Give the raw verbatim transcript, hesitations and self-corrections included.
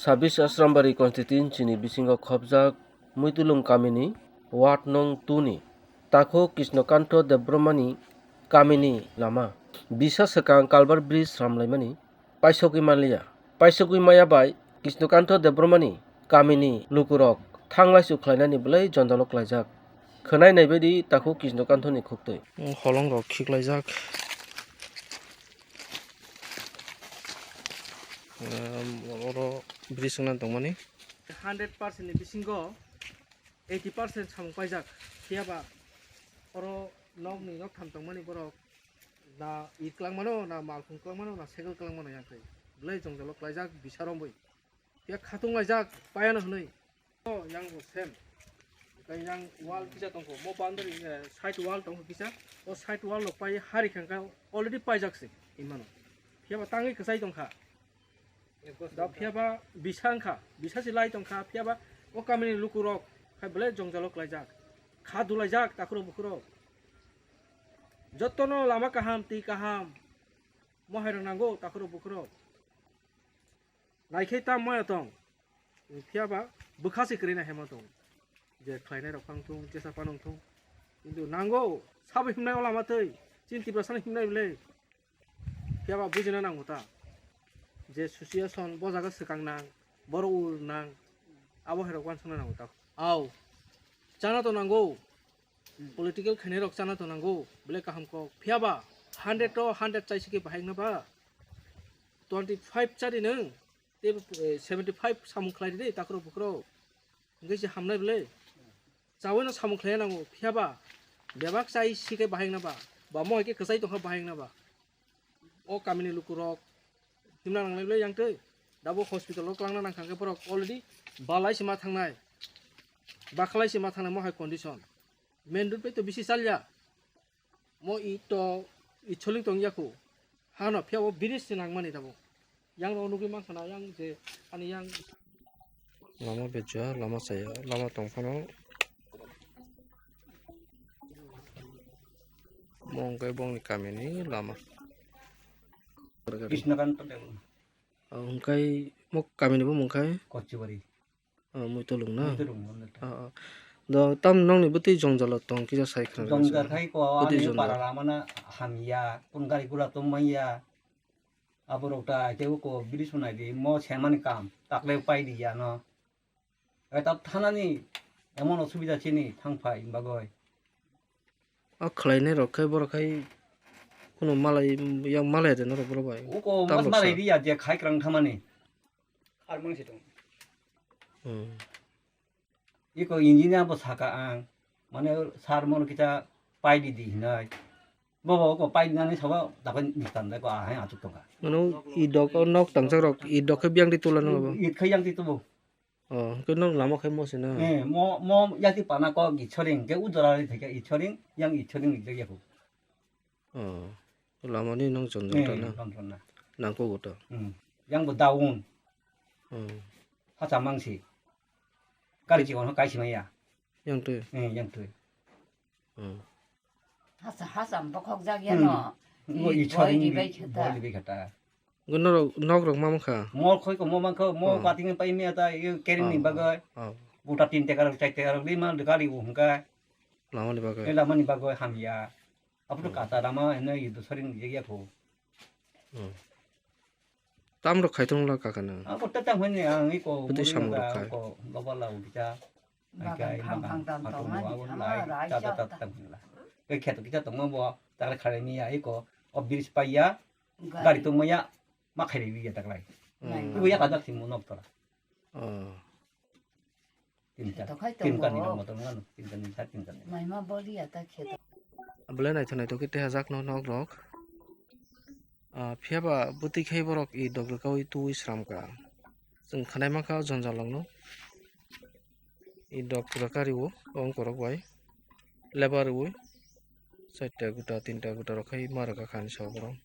Sabis Asrambari constituency ni bisingo khobjak Muitulung kamini ward nong two ni takhu Krishnokantho Debbarmani kamini lama bisa swkang culvert bridge ramlaimani paisogwi manliya. Paisogwi maya bai Krishnokantho Debbarmani kamini lukurok thanglaisu khlainani bwlai jonjalo klaijak. Khwnai naibaidi takhu Krishnokantho ni khuktwi. Holong rok khiklaijak. Ehm, oro bridge wngna tongmani. Hundred percent ni bisingo eighty percent samung paijak. Phiyaba oro nokni noktham tongmani borok na it kwlangmano, na malkhung kwlangmano, na cycle kwlangmano yang twi. Belai jongjalo klaijak bisa romwi. Phiya khatung laijak payano hwnwi. O yang bo same. Tei yang wall kisa tongkho. Mo boundary, eh, side wall tongkho kisa. O side wall rok pai hari khangkha already paijak se imano. Phiyaba tangwi kwchai tongkha. Da phiyaba bisa wngkha, bisa se lai tongkha, phiyaba o kamini lukurok khai belai jongjalo klaijak. Kha dulaijak takhurok bukhurok. Jotono lama kaham, twi kaham. Mohairok nango takhurok bukhurok. Naikhai tam moya tong. Phiyaba bwkha se kwrwi nai hemo tong. Je khlainai rok phang thung, jesa panong thung. Kintu nango, sabo himnai o lama twi. Chini Tiprasano himnai bwle. Phiyaba bujina nango ta. Je situation bo jaga swkang nang, borok ur nang. Abo hai rok uansukna nango ta. Au. Chana to nango. Political khainai rok chana to nango. Bwle kaham kok. Phiyaba hundred to hundred chai sikhe bahai wngna ba. Twenty five chari nwng. Tei, eh, seventy five samung khlai di, takhurok bukhurok. Hingke se hamnai bwle. Chawi no samung khlai nango, phiyaba bebak chai sikhe bahai wngna ba, ba mo hai khe kwchai tongkha bahai wngna ba. O kamini lukurok himna nangnai bwle yang twi. Dabo hospital o kwlangna nangkha khe borok already balai se ma thangnai. Bakhlai se ma thangnai mo hai condition. Main road bai to bisi chalya. Mo ito, itoling tong yaku. Hano, phiya o bridge se nangmani tabo. Yang no nugwi mankha na, yang je, ani yang. Lama bejua, lama saya, lama tongphano. Mo hwnkhe bongni kamini lama. Krishnakanta Debbarma. O, hwnkhe mo kamini bo mungkhe? Kochibari. O, Muitulung na? Muitulung, Muitulung. O, o. Do, tam nokni bwtwi jongjalo tong kisa sai khna. Jongjal khai ko, bwtwi ani jongjal. Para lama na hamya, kun gari gura tong manya. Aborok ta khe ko bridge sunai di, mo semani kam, takle pai di ya no. E ta thanani emon osubida chini thang phai bagoi. O khlainai rok khai borok khai kuno malai, yang malai de norok borok bai. Uko tam mas rok malai sa. Di ya je khai krang thamani. Ar mang se tong. Hmm. Iko engineer bo saka ang, mane sar mono kisa pai di di hinoi. Bo bo ko pai di nani sabo dapai ni tanda ko ahai atuk tongka. Mano i dok o nok tangsak rok i dok khe biang di tula no bo. It khai yang ti tubo. Oh, ke nok lama khai mo se na. Eh, mo, mo yati pana ko gi choring ke ujora ri theke i choring, yang i choring ni jagya ko. Oh, lama ni nong jon jon ta na. Jon jon na. Nang ko go ta. Hmm. Yang bo daun. Hmm. Hacha mangsi. Kari chi kono kai si maya. Yang twi. Eh, yang twi. Hmm. Hasa, hasa bokhok jak ya no. Bo i choring di bai khata. Bo di bai khata. Go norok, nok rok ma mankha? Mo khoi ko mo mankha, mo pating pai mi ata, i kering ni bagai. Oh. Buta tin tekar, chai tekar, lima dekari u hingka. Lama ni bagai. Lama ni bagai hamya. Apo to kata rama eno i dusari ni jegya ko. Hmm. Tam rok khai tong la kaka na. Apo ta tam hini ang iko. Bwtwi samung rok khai. Ko loba la u kita. Bagan phang phang tam tong ma di hama rai chap ta. Ke kheto kita tong ma bo ta khai mi ya iko. O bridge pai ya. Gari tong ma ya. Ma khai ri ya ta lai. Hmm. Ibu ya ka dak simo nok tora. Oh. Tinta. Tokhai tinta ni tongo. Motor ngano, tinta ni sa tinta ni. Maima boli ata kheto. Belai naithok naithok khe teha jak no nok rok. Ah, phiya ba bwtwi khai borok i dok rwkaui twi sram ka. Chwng khanai mankha o jonjal rok no. I dok rwka rio, ong korok bai. Lebar riui. Chaita guta, tinta guta rok khai ma rwka kha ni sabo borok.